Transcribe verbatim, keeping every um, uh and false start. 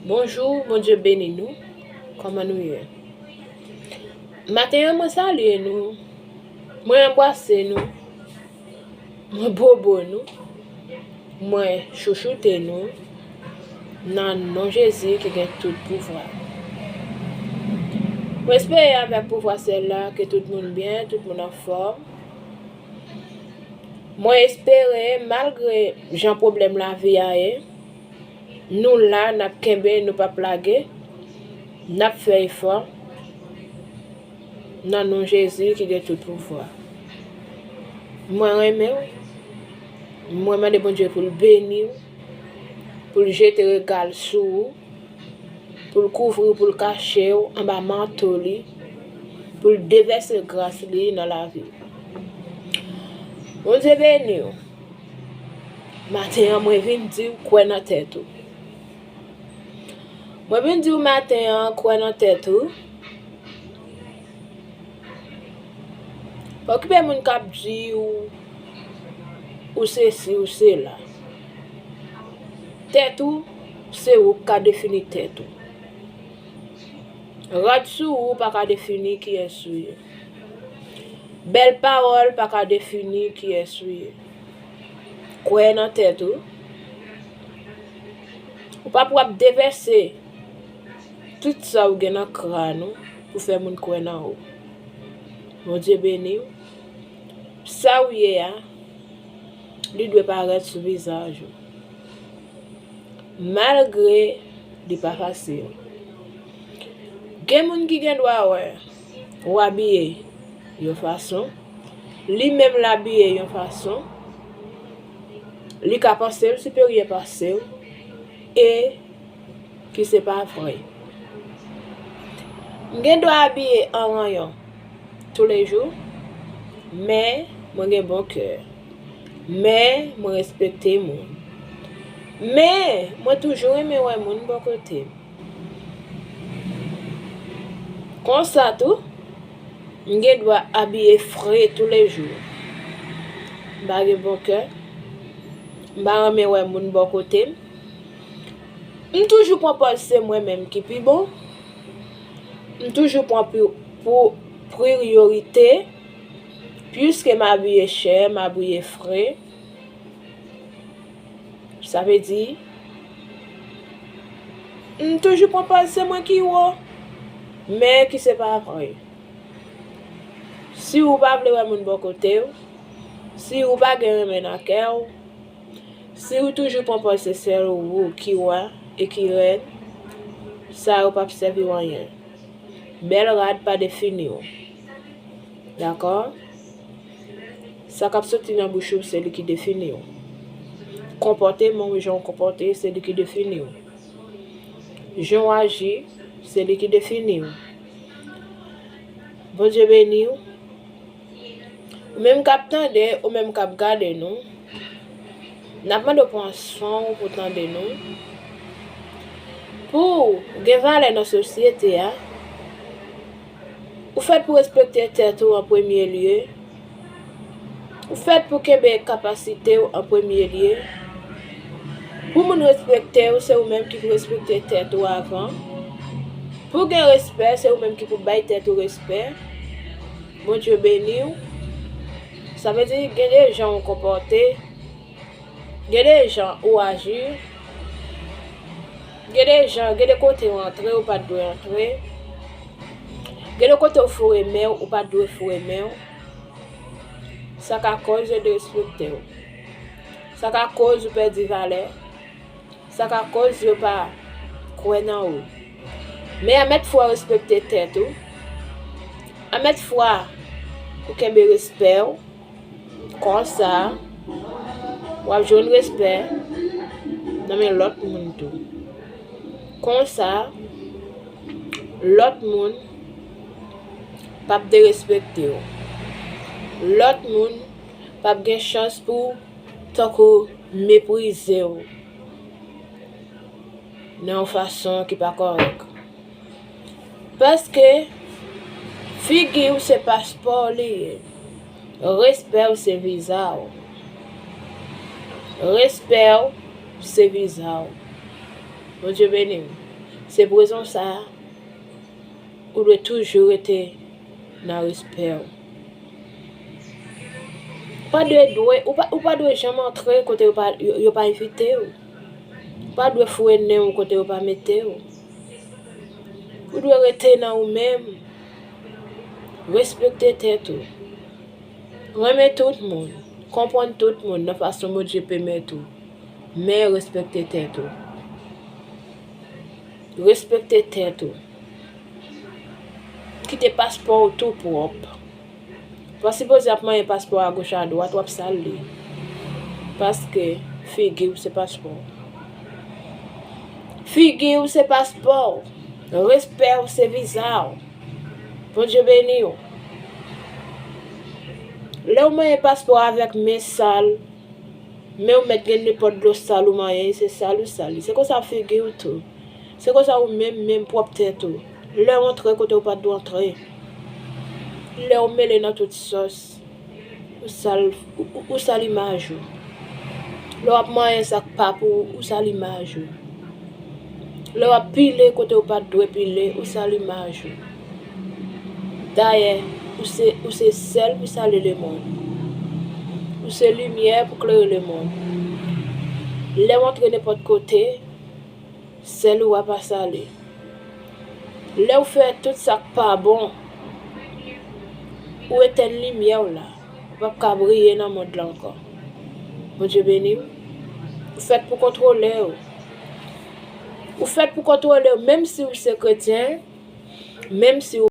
Bonjou, Bondye beni nou. Kòman nou ye? Maten an, mwen salye nou. Mwen anbrase nou. Mwen bobo nou. Mwen chouchoute nou. Nan non Jezi ki gen tout pouvwa. Mwen espere avèk pouvwa syèl la ke tout moun byen, tout moun anfòm. Mwen espere, malgre jan pwoblèm lavi a ye, nou la, n ap kenbe, nou p ap lage, n ap fè efò. Nan non Jezi ki gen tout pouvwa. Mwen renmen w. Mwen mande Bondye pou l beni w, pou l jete rega l sou ou, pou l kouvri w, pou l kache w anba manto li, pou l devèse gras li nan lavi w. Bondye beni w. Maten an, mwen vin di w kwè nan tèt ou. Mwen vin di w maten an, kwè nan tèt ou. Pa okipe moun k ap di w ou sesi, ou sela. Tèt ou, se ou k ka defini tèt ou. Rad sou ou pa ka defini kiyès ou ye. Bèl pawòl pa ka defini kiyès ou ye. Kwè nan tèt ou. Ou p ap, w ap devèse tout sa ou gen nan kràn ou pou fè moun kwè nan ou. Bondye beni w. Sa ou ye a, li dwe parèt sou vizaj ou. Malgre li pa fasil. Gen moun ki gen dwa wè ou abiye yon fason, li menm l abiye yon fason, li ka panse l siperyè pase w, e ki se pa vre. M gen dwa abiye an ranyon toulejou, men mwen gen bon kè. Men mwen respekte moun. Men mwen toujou renmen wè moun bò kote m. Konsa tou, m gen dwa abiye fre toulejou. M pa gen bon kè. M pa renmen wè moun bò kote m. M toujou pran pòz se mwen menm ki pi bon. M toujou pran pou, pou priyorite. Piske m abiye chè, m abiye fre. Sa vle di, m toujou pran pòz se mwen ki wo, men ki se pa vre. Si ou pa vle wè moun bò kote w, si ou pa gen renmen nan kè w, si ou toujou pran pòz se sèl ou ki wa e ki rèn, sa yo p ap sèvi w anyen. Bèl rad pa defini w. Dakò? Sa k ap soti nan bouch ou, se li ki defini w. Konpòteman w, jan w konpòte, se li ki defini w. Jan w aji, se li ki defini w. Bondye beni w. Ou menm k ap tande, ou menm k ap gade nou, n ap mande w pran swen w pou tande nou. Pou w gen valè nan sosyete a, ou fèt pou respekte tèt ou an premye lye. Ou fèt pou kenbe kapasite w an premye lye. Pou moun respekte w, se ou menm ki pou respekte tèt ou avan. Pou gen respè, se ou menm ki pou bay tèt ou respè. Bondye beni w. Sa vle di, gen de jan ou konpòte, gen de jan ou aji, gen de jan, gen de kote ou antre, ou pa t dwe antre, gen de kote ou foure men w, ou pa t dwe foure men w. Sa ka koz yo derespekte w. Sa ka koz ou pèdi valè. Sa ka koz yo pa kwè nan ou. Men anmèt fwa w respekte tèt ou. Anmèt fwa ou kenbe respè w. Konsa, w ap jwenn respè nan men lòt moun tou. Konsa, lòt moun p ap derespekte w. Lòt moun p ap gen chans pou tankou meprize w nan yon fason ki pa kòrèk. Paske figi w se paspò w li ye. Respè w se viza w. Respè w se viza w. Bondye beni w. Se pou rezon sa a, ou dwe toujou rete nan respè w. Ou pa dwe, dwe, ou pa, ou pa dwe janm antre kote yo pa, yo, yo pa envite w. Ou pa dwe foure nen w kote yo pa mete w. Ou dwe rete nan ou menm. Respekte tèt ou. Renmen tout moun. Konprann tout moun nan fason Bondye pèmèt ou. Men respekte tèt ou. Respekte tèt ou. Kite paspò w tou pwòp. Ou pa sipoze ap manyen paspò agoch adwat, w ap sal li. Paske figi w se paspò w. Figi w se paspò w. Respè w se viza w. Bondye beni w. Lè w manyen paspò avèk men sal, men w mèt gen nenpòt dlo sal ou manyen, se sal ou sal li. Se konsa figi w tou. Se konsa ou menm, menm pwòp tèt ou. Lè w antre kote w pa t dwe antre. Lè w mele nan tout sòs, ou sal, ou, ou, ou sal imaj ou. Lè w ap manyen sa k pa pou ou, ou sal imaj ou. Lè w ap pile kote w pa t dwe pile, ou sal imaj ou. Dayè, ou se, ou se sèl pou sale lemonn. Ou se limyè pou klere lemonn. Lè w antre nenpòt kote, sèl ou a pa sale. Lè w fè tout sa k pa bon, ou etèn limyè w la. Ou p ap ka briye nan mond la ankò. Bondye beni w. Ou fèt pou kontwole w. Ou fèt pou kontwole w, menm si w se kretyen, menm si